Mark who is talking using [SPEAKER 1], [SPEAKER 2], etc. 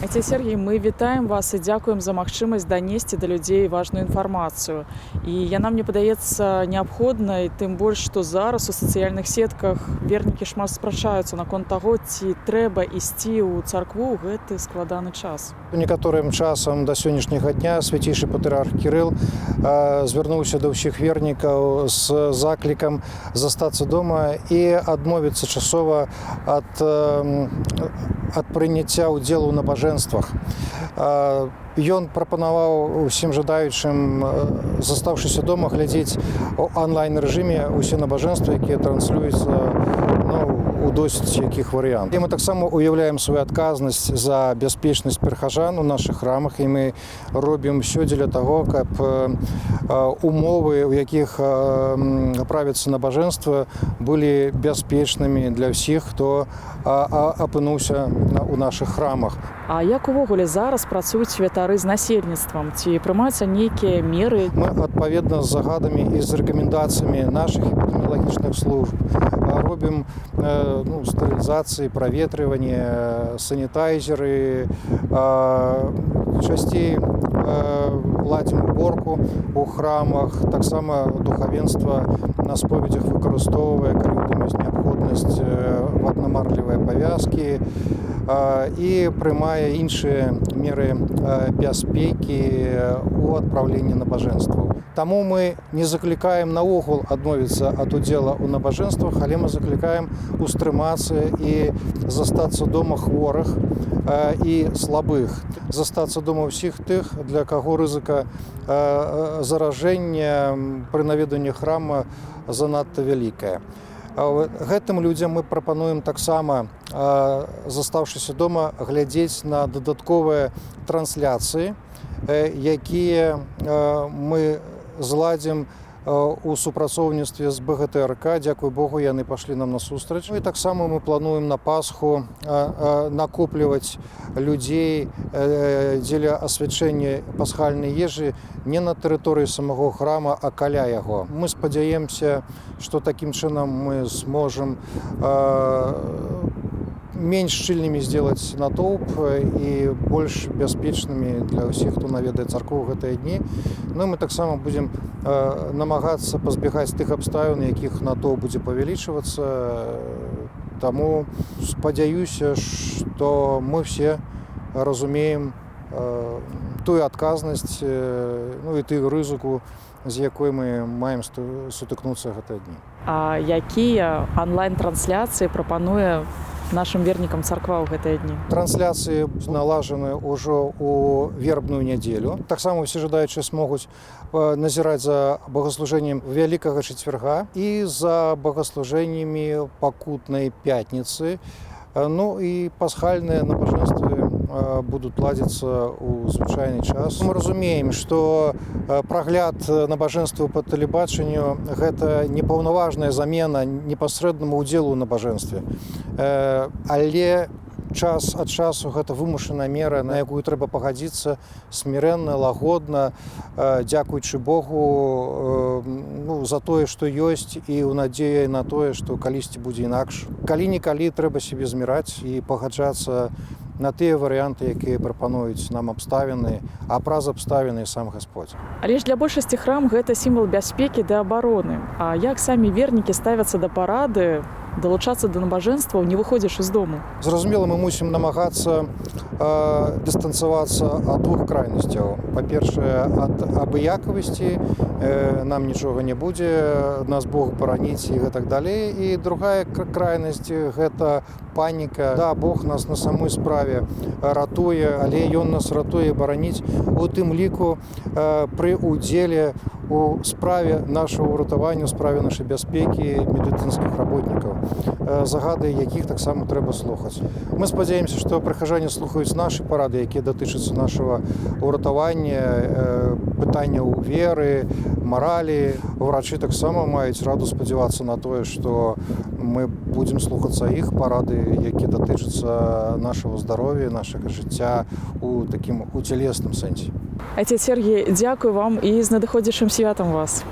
[SPEAKER 1] Айцец Сергій, мы вітаем вас і дзякуем за магчымасць данесці да людзей важную інфармацыю. І яна, мне падаецца, неабходнай, тым больш, што зараз у сацыяльных сетках вернікі шмат спрачаюцца наконт таго, ці трэба ісці ў царкву ў гэты складаны час.
[SPEAKER 2] Некаторым часам да сённяшняга дня свяцейшы патрыарх Кірыл звярнуўся да ўсіх вернікаў з заклікам застацца дома і адмовіцца часова ад прыняцця ўдзелу ў набажэнствах. Ён прапанаваў усім жадаючым, застаўшыся дома, глядзець у онлайн рэжыме ўсе набажэнствы, якія транслююцца, ну, у досыць якіх варыянтах. І мы таксама уяўляем сваю адказнасць за бяспечнасць прыхажан у нашых храмах, і мы робім усё дзеля таго, каб умовы, у якіх правіцца набажэнства, былі бяспечнымі для ўсіх, хто апынуўся ў нашых храмах.
[SPEAKER 1] А як увогуле зараз працуюць святары з насельніцтвам? Ці прымаюцца нейкія меры?
[SPEAKER 2] Мы адпаведна з загадамі і з рэкамендацыямі нашых эпідэміялагічных служб робім ну, стэрылізацыі, праветрыванне, санітайзеры, часцей ладзім уборку у храмах, таксама духавенства на споведзях выкарыстоўвае, калі ў тым ёсць неабходнасць, ватна-марлевыя павязкі і прымае іншыя меры бяспекі у адпраўленні набажэнстваў. Таму мы не заклікаем наогул адмовіцца ад удзела ў набажэнствах, але мы заклікаем устрымацца і застацца дома хворых і слабых, застацца дома ўсіх тых, для каго рызыка заражэння пры наведанні храма занадта вялікая. Гэтым людзям мы прапануем таксама, застаўшыся дома, глядзець на дадатковыя трансляцыі, якія мы зладзім у супрацоўніцтве з БГТРК. Дзякуй Богу, яны пашлі нам насустрач. Ну і таксама мы плануем на Пасху накопліваць людзей дзеля асвячэння пасхальнай ежы не на тэрыторыі самого храма, а каля яго. Мы спадзяемся, што такім чынам мы зможам менш шчыльнымі сделать натоўп і больш бяспечнымі для ўсіх, хто наведае царкву ў гэтыя дні. Ну і мы таксама будзем намагацца пазбегаць тых абставін, якіх натоўп будзе павялічвацца. Таму спадзяюся, што мы все разумеем тую адказнасць, ну і тую рызыку, з якой мы маем сутыкнуцца гэтыя дні.
[SPEAKER 1] А якія онлайн-трансляцыі прапануе нашым вернікам царква ў гэтыя дні?
[SPEAKER 2] Трансляцыі налажаны ўжо ў вербную нядзелю. Таксама ўсе жадаючыя смогуць назіраць за богаслужэннем вялікага чацвярга і за богаслужэннямі пакутнай пятніцы. Ну і пасхальныя набажэнствы будуць ладзіцца ў звычайны час. Мы разумеем, што прагляд набажэнстваў па тэлебачанню — гэта непаўнаважная замена непасрэднаму ўдзелу ў набажэнстве. Але час ад часу гэта вымушаная мера, на якую трэба пагадзіцца смірэнна, лагодна, дзякуючы Богу ну, за тое, што ёсць, і ў надзеі на тое, што калісьці будзе інакш. Калі-нікалі трэба сябе зміраць і пагаджацца на тыя варыянты, якія прапануюць нам абставіны, а праз абставіны сам Господь.
[SPEAKER 1] Але ж для большасці храм — гэта сімвал бяспекі ды абароны. А як самі вернікі ставяцца да парады далучацца да набажэнстваў, не выходзячы з дому?
[SPEAKER 2] Зразумела, мы мусім намагацца дыстанцавацца ад двух крайнасцяў. Па-першае, ад абыякавасці, нам нічога не будзе, нас Бог бараніць і гэтак далей. І другая крайнасць — гэта паніка. Да, Бог нас на самой справе ратуе, але ён нас ратуе, бараніць у тым ліку пры удзеле у справе нашага ўратавання, у справе нашай бяспекі медыцынскіх работнікаў, загады якіх таксама трэба слухаць. Мы спадзяемся, што прыхажане слухаюць нашы парады, якія датычацца нашага ўратавання, пытанняў веры, маралі. Врачы таксама маюць раду спадзявацца на тое, што мы будзем слухацца іх парады, якія датычацца нашага здароўя, нашага жыцця у такім у целесным сэнсе.
[SPEAKER 1] Айцец Сергій, дзякую вам і з надыходзячым святам вас.